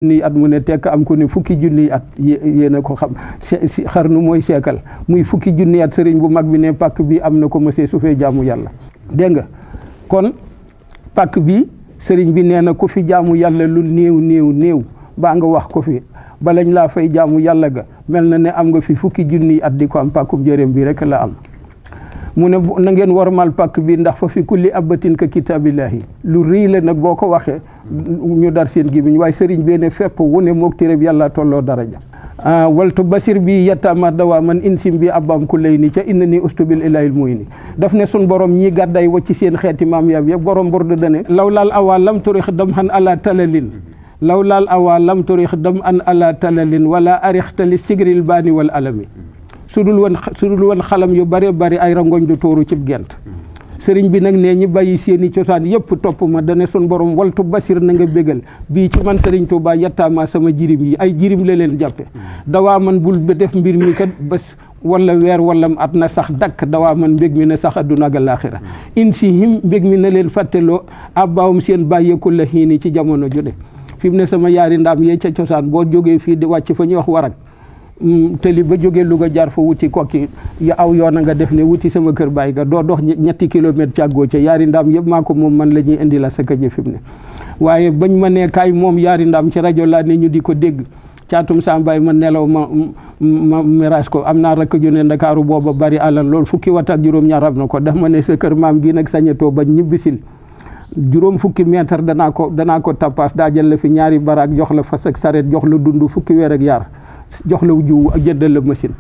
ni at mu ne tekk am ko ni fukki junni at yéen a ko xam xarnu mooy seekal muy fukki junni at sëriñ bu mag bi ne pàkk bi am na ko mësee su fee jaamu yàlla dégg nga kon pàkk bi sëriñ bi nee na ku fi jaamu yàlla lu néew baa nga wax ko fi balañ laa fay jaamu yàlla ga mel na ne am nga fi fukki junni at di ko am pàkkub jërëm bi rek la am mu ne na ngeen warmal pàkk bi ndax fa fi kulli abatin ka kitaabillahi lu rëy la nag boo ko waxee ñu dar seen gémmiñ waaye sëriñ bee ne fépp wu ne mook téréb yàlla tolloo daraja waltu basir bi yettama dawa man insim bi abam ku lay ni ca inna ni ustubil ilahil muy ni daf ne sun borom ñi gàdday wacc seen xeeti maam yab yëpp borom bordu dane law laal awa lam turix dam xan ala talalin law laal awa lam turix dam an ala talalin wala arixtali sigril baani wal alami su dul woon xalam yu bare bari ay rangoñ du tuuru cib gent sëriñ bi nag nee ñi bàyyi seeni cosaan yëpp topp ma dane sun borom waltu basir na nga bégal bii ci man sëriñ Tuubaa yettaama sama jirim yi ay jirim la leen jàppe dawaa man bul ba def mbir mi kat bés wala weer wala at na sax dakk dawaa man mbég mi na sax adduna ak alaaxira in si him mbég mi na leen fàtteloo abbaawum seen bàyyeeku la xiini ci jamono ju ne fi mu ne sama yaari ndaam yee ca cosaan boo jógee fii di wàcc fa ñuy wax warak tëli ba jógee Louga jaar fa wuti kokki ya aw yoon a nga def ne wuti sama kër baay ga doo dox ñetti kilomètre càggoo ca yaari ndaam yëpp maa ko moom man la ñuy indi la sa kaje fi mu ne waaye bañ ma ne kaay moom yaari ndaam ci rajo laa ne ñu di ko dégg caatum sambaay ma nelaw ma mirage ko am naa rakk ju ne Ndakaaru booba bari alal loolu fukki wat ak juróom-ñaar am na ko daf ma ne sa kër maam gi nag sañetoo ba ñibbisil juróom fukki mètre danaa ko tappaas daa jël la fi ñaari baraak jox la fas ak saret jox la dund fukki weer ak yaar jox la jiw ak jëndal la machine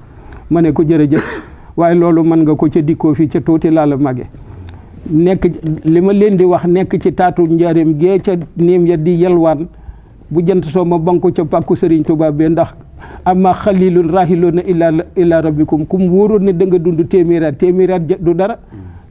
ma ne ko jërëjëf waaye loolu mën nga ko ca dikkoo fii ca tuuti laa la mage nekk li ma leen di wax nekk ci taatu njaareem gee ca néem ya di yelwaan bu jant soo ma banku ca pàkku Sëriñ Tuubaa bee ndax amma xalilun rahiloona ila rabbikum kum wóoroon ne da nga dund téeméeraat du dara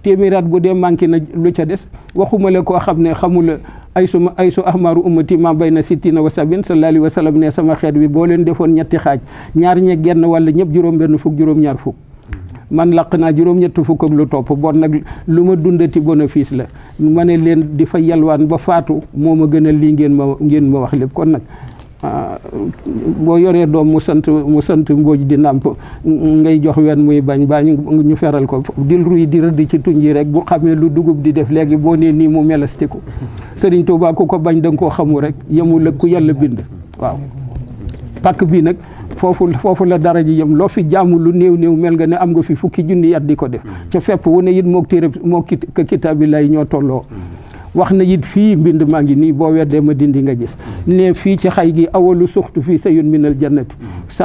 téeméeraat bu dee manqué na lu ca des waxuma la koo xam ne xamula ay su ahmaru ummati ma bayna sittina wa sabin sallallahu alayhi wa sallam ne sama xeet wi boo leen defoon ñetti xaaj ñaar ñe genn wala ñëpp juróom-benn fukk juróom-ñaar fukk man laq naa juróom-ñett fukk ak lu topp bon nag lu ma dundati bénéfice la ma ne leen di fa yalwaan ba faatu moo ma gënal lii ngeen ma wax lépp kon nag boo yoree doom mu sant mbooj di nàmp ngay jox wen muy bañ baa ñu feral ko dil ruy di rëdd ci tuñ yi rek bu xamee lu dugub di def léegi boo nee nii mu melastiku Sëriñ Tuubaa ku ko bañ da nga koo xamu rek yemul ak ku yàlla bind waaw pàkk bii nag foofu la dara ji yem loo fi jaamu lu néew mel nga ne am nga fi fukki junni at di ko def ca fepp wu ne it mook téere moo kitaabillahi ñoo tolloo wax na it fii mbind maa ngi nii boo weddee ma dindi nga gis ne fii ci xay gi awalu suxtu fii sayun minal jannati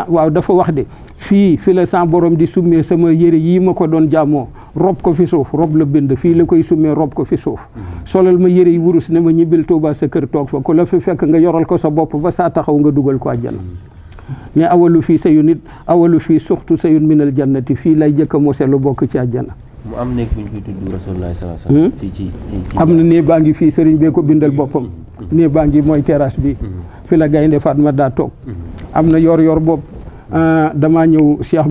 waaw dafa wax de fi la sa borom di summee sama yére yii ma ko doon jaamoo rob ko fi suuf rob la bind fii la koy summee rob ko fi suuf solal ma yére yi wurus ne ma ñibbil Tuuba sa kër toog fa ku la fi fekk nga yoral ko sa bopp ba saa taxaw nga dugal ko àjjana mais awalu fii sayun it awalu fii suxtu sayun minal jannati fii lay jëkka mose lu bokk ci àjjana mu am néeg bu ñu fiy tudd Rasulullah sallallahu alayhi wasallam fii ci am na néeg baa ngi fii sëriñ bee ko bindal boppam néeg baa ngi mooy terrasse bi fi la gaynde Fatma daa toog am na yor boobu damaa ñëw Cheikh